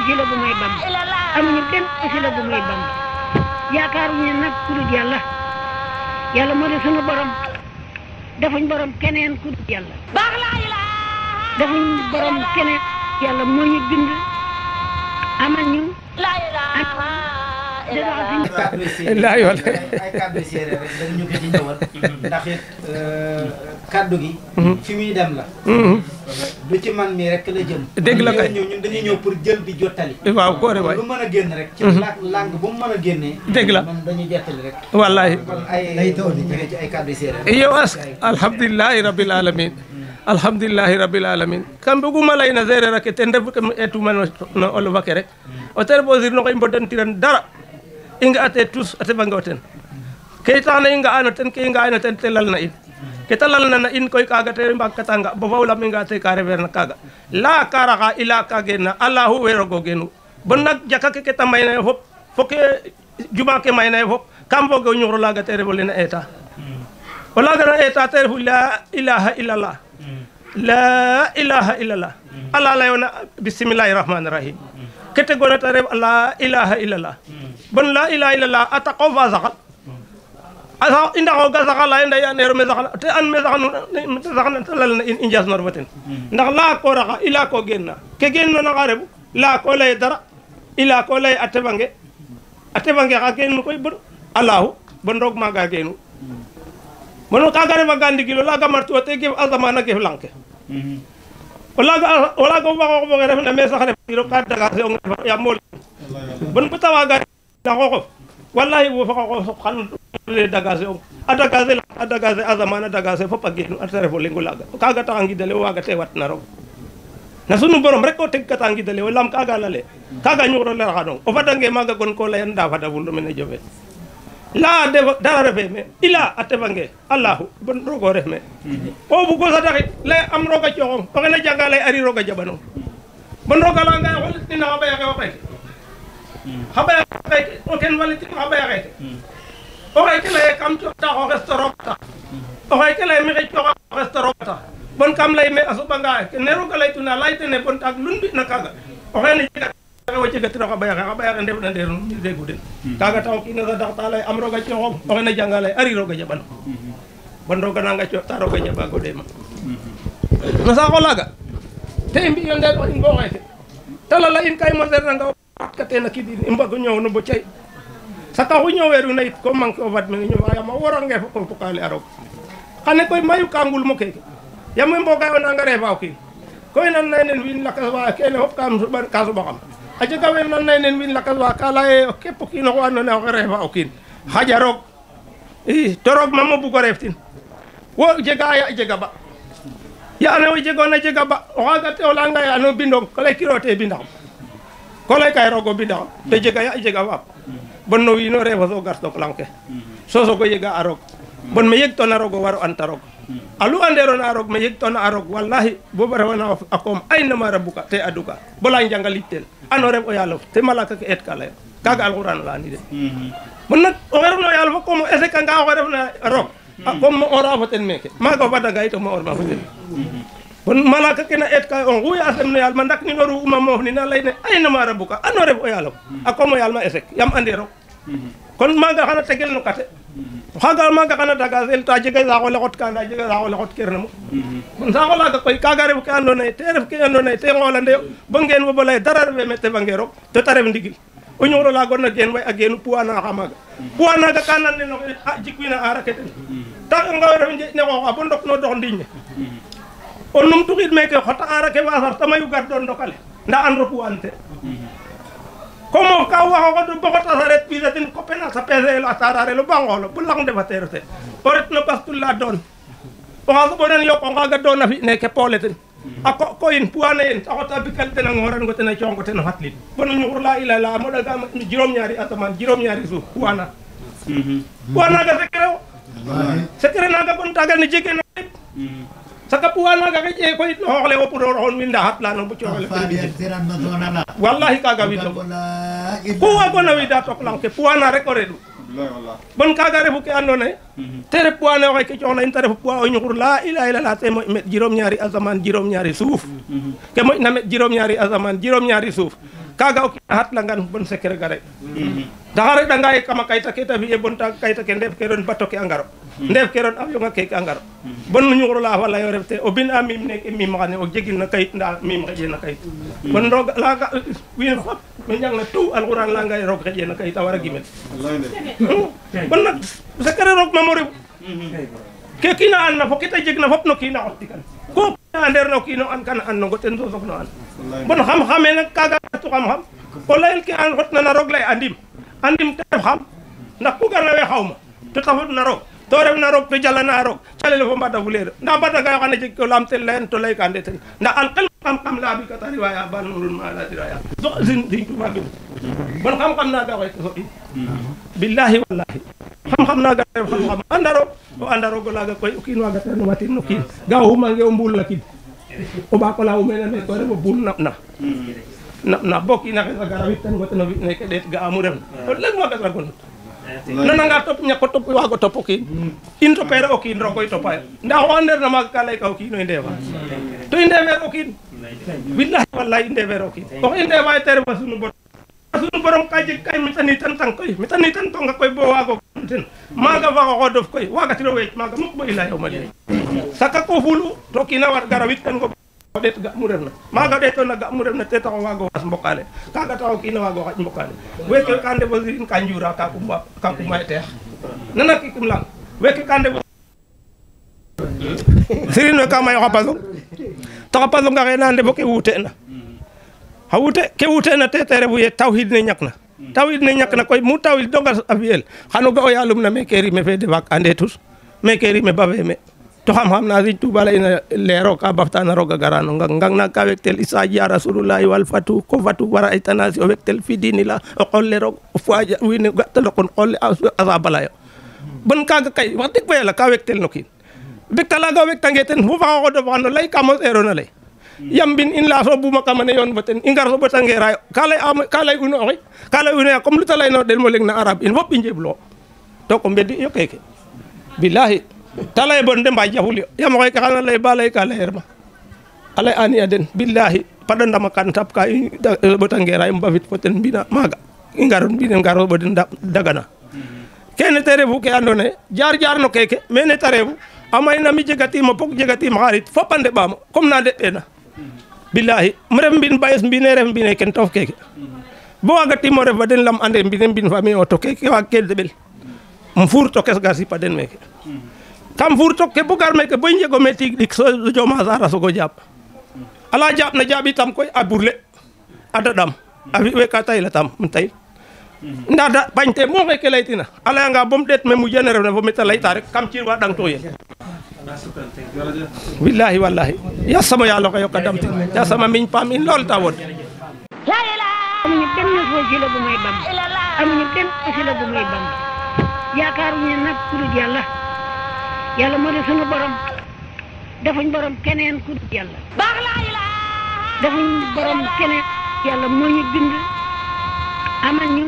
wasila bu may Bamba amuñu benn wasila bu may Bamba yaakaaruñu nag ku dul yàlla yàlla moo di sunu borom defuñ borom keneen ku dul yàlla defuñ borom keneen yàlla moo ñu bind amal ñu laay wala ay kàddu séeréer rek dañu ko ci ñëwal ndax it kàddu gi fi muy dem la du ci man mii rek la jëm dégg la kay ñun dañuy ñëw pour jël di jottali waaw koore waay lu mën a génn rek ci langue bu mu mën a génnee dégg la man dañuy jottali rek wallahi kon ay taw di jóge ci ay kàddu séeréer yow as alhamdulillahi rabbil alamin alhamdulillahi rabbil alamin kam buguma layna séeréer ake ten ref kem etuma no olof ake rek o tere posir no koy mbodantiran dara i nga ate tous a teɓange o ten ke taxna i nga'ano ten ke i nga'ano ten te lalna in ke ta lalna na in koy kaga te mbaag katanga bo faw lam i nga te ka refeer na kaga la ka raxa i la ka geena alahu we rogo geenu bon nak jaka ke ta mayna yo fop fo ke juma ke mayna yo fop kam foge o ñuxro laga te refo lena eta o laga na eta te refu la ilaha illallah la ilaha illallah ala layona bismillahi rahmani rahim kete gona ta ref la ilaha illallah bon la ilaha illallah ata ko fa saxal asa indaxo ga saxala nday anero me saxala te an me saxna te lal na in injas nor faten ndax la ko raxa ila ko genna ke genno na xarebu la ko lay dara ila ko lay atebange xa genu koy bon allahu bon rog maga genu mono kaga refa gandigilo laga martu te gef azamana gef lanke wala go waxo bo ref na me sax ref ro ka daga se on ya mol bon bu tawaga na xoxof wallahi wo fa xoxof xan le daga se on adaga se azamana daga se fop a genu a refo lengo laga kaga taxa ngidale waga te wat na rog na sunu borom rek o teg kata ngidale o lam kaga lale kaga ñuxro le xanong o fadange maga gon ko leyan nda fada ful mene jofe la dara refe me ila a tefange allahu bon rogo ref me o bugo sadaxit le am roga coxong oxe na janga lay ari roga jaɓanong bon roga langa xolit nina xa ɓayaxe o xeke xa ɓayaxe xeke o ken falitin xa ɓayaxeke o xeke leye kam cooxta xoxes to roga tax o xeke leye maxey cooxa xoxes to roga tax bon kam ley me a soɓanga ne roga laytuna laytene bon taag lu mbina kaga o xene jega o jegatiro xa ɓayaxe ndefna ndeer degu den kaga tax o kiina sadaxta lay am roga coxong oxe na janga lay ari roga jaɓan bon roga nanga cooxta roga jaɓa godema no saaxo laga te i mbi'yo ndeer in bo xeke te lala in kay moser nanga ka tena kidin i mbago ñoow no bo cay saka xu ñooweruna yit ko manque o fad mene ñofa yaam a worange fo pokale a roog xane koy mayu ka ngulmo keke yaam we mboga yo nanga refa o kiin koy nan naye nen wiin lakas wa kene fop ka soɓaxam a jega we nan naye nen wiin lakas wa ka laye o kep o kiin oxu andoona yee oxe refa o kiin xaƴa roog i to roog mam o bugo reef tin wo jega ya jega ba ya ando jegoona jega ba o xaaga te o layanga ye ano bindong ko lay kiro te bindaxam ko lay kay roog o bindaxam te jega ya jega faap bon no wiin o refa so gar tok lang ke so sogo yega a roog bon me yeg toona roog o waro anta roog alu anderona a roog me yeg toona a roog wallahi bo refana a koom ay nama rabuka te aduka bola njangalit teen ano ref o yaalof te malaka ke eet ka leyo kaga alxuraan leyani de bon nak oxe refna o yaal fo comme o échec anga oxe refna a roog a comme o ra fo ten meke maaga o fadanga yit o ma orma fo ten bon malaka ke na eet ka on xu yasem no yaal ma ndak nino ru uma moof ni na leyne ay nama rabuka ano ref o yaalof a comme o yaal ma échec yaam ande roog kon maaga xana tegel no kate xaga maaga xana daga sel ta jega saaxo le xot ka nda jega saaxo le xot kerna mo bon saaxo laga koy kaga ref ke andoona yee te ref ke andoona yee te ngoolandeyo bo ngeen bo lay dara refe me tefange roog to ta ref ndigil o ñuxro la gona geen way a geenu poids na xa maaga poids naga ka nan neno a jikwina aarake ten ta nga ref ne xooxa bo ndok no dox ndiñ ne o numtuxid meke xota aarake fa sar ta mayu gar doon ndokale nda andro poids an te comme ka waxoxo bo xota saret pisatin kopena sa peseel a sararelo ba ngoolo bo lang ndefateero te o ret no bastul la doon oxa soɓonen yoq o ngaaga doon a fi neke poole ten a koyin puwane yen a xota bikal ten a ngoorango ten a cooxongo ten a fatlin bono ñuxur la ila la moɗaga juroom ñaari asaman juroom ñaari suuf puwana puwanaga secret o secret naga bon taga ne jege na saka puwanaga xeƴe koy no xooxle wo pour o roxon wiin nda xatlano bo cooxele wallahi kaga wido ku wagona wida tok lang ke puwana rek o reɗu bon kaga refu ke andoona yee te ref poids ne oxe ke cooxna in te ref poids o ñuxur la ila ilala te moƴ met juroom ñaari asaman juroom ñaari suuf ke moƴna met juroom ñaari asaman juroom ñaari suuf kaga o kiin a xatlangan bon secret ga rek ndaxa reɗanga ye kama kayta ke ta fi'e bon ta kayta ke ndef ke ron bato ke a ngaro ndef ke ron avion a keke a ngaro bon ñuxurula fa layo ref te o bin a mim neke mim xane o jegin na kayit nda mim xeƴe na kayit bon roog laga wiin fop we njangna tout alxuraan langa ye roog xeƴe na kayit a wara gimel bon nak secret roog mamo refu ke kiina an na fo ke ta jeg na fop no kiina xottikan ko andeer no kiino an kana an no go ten so soog no an bon xam-xame nak kaga tu xam-xam o layel ke an xotna na roog lay andim te ref xam ndax ku garna we xawma to tafut na roog to ref na roog to jalana roog calel fo mbada fuleer ndax mbada ga xana jeg ko lamtel leen to lay ka nde ten ndax an xel xam-xam la bi kata riwaya ba nurul ma la diraya do sin di tuma bi bon xam-xam na ga xoy so billahi wallahi xam-xam na ga ref xam-xam andaro go laga koy o kiin waga terno matin no kiin ga xumange o mbul la kin o ɓaako la xumena me ko refo bul na bo kiina xe gara wit tan gote no fi neke ɗeet ga'amu refna o leŋ waga wargo nut nananga top ñako top wago top o kiin in topere o kiin rokoy topayo nda o andeer na maaga ka lay ka o kiino i ndefa to i ndefer o kiin billahi wallahi i ndefer o kiin oxe i ndefa ye te refa sunu borom ka jeg kay mitani tan tonga koy bo waago ten maaga fa xoxodof koy waagatiro weec maaga muk bo i layaw ma lay saka ko fulu to kiina war gara wit tan go ɗeet ga mu refna maaga ɗeetona ga mu refna te taxo waago was mbokale kaga taxo kiina waago xaƴ mbokale weke ka ndefo sirin ka njura ka kumay teex nana kikim lang weke ka ndefo sirin we ka mayo xa pasong to xa pasong axe na ndefo ke wuute na xa wuute ke wuute na te refu ye tawhid ne ñak na koy mu tawhid donga a fiyel xano ga o yaalum na meke rime fe de faak ande tus meke rime ba fe me to xam-xam na Sëriñ Tuuba layna leero ka baftana roog a garano ngang na ka wektel isa ya rasulullahi wal fatu ko fatu wara ay tanasi o wektel fi diini la o qolle roog o fuaja wiin gatalo kon qolle asa balayo bon kaga kay wax deg fa yàlla ka wektel no kiin bektalaga o wektange ten fu fa xoxodof xano lay ka mos erona lay yambin in la so buma kamane yoon fo ten i ngar so bota ngerayo ka lay uno oxe ka lay uno comme lu ta layno den mo leng na arabe in fop i njeblo to ko mbedi yo keke billahi talay bon de mbay jaful yo yam xoy ka xana lay ba lay ka leer ma alay ani aden billahi pada ndama kan tap ka bota ngerayo mbafit fo ten mbina maga i ngaron mbine ngaro bo den dagana kene te refu ke andone jaar no keke mene te refu amay na mi jegatim pok jegatim xarit fop ande ɓaamo comme na nde'ena billahi um ref mbin bayes mbine ref mbine ken tof keke bo wagatimo ref fa den lam ande mbine mbin famille o to keke waag ke deɓel um fuur to kes ga sipa den meke kam fuur to ke bo gar meke bo njego me tig ɗik so Joma Sarr a sogo jaɓ ala jaɓ na jaɓitam koy a burle a daɗam a fi we ka taylatam um tayil nda da pañte mo xeke laytina a layanga bom ɗeet me mujene refna fo mete layta rek kam ciir wa ɗang to yen billahi wallahi ya sama yàlla ko yokka damti ya sama miñ paam in lool ta won amuñu benn wasila bu may bam amuñu benn wasila bu may bam yaakaaruñu nag ku dul yàlla moo di sunu borom defuñ borom keneen ku dul yàlla defuñ borom keneen yàlla moo ñu bind amal ñu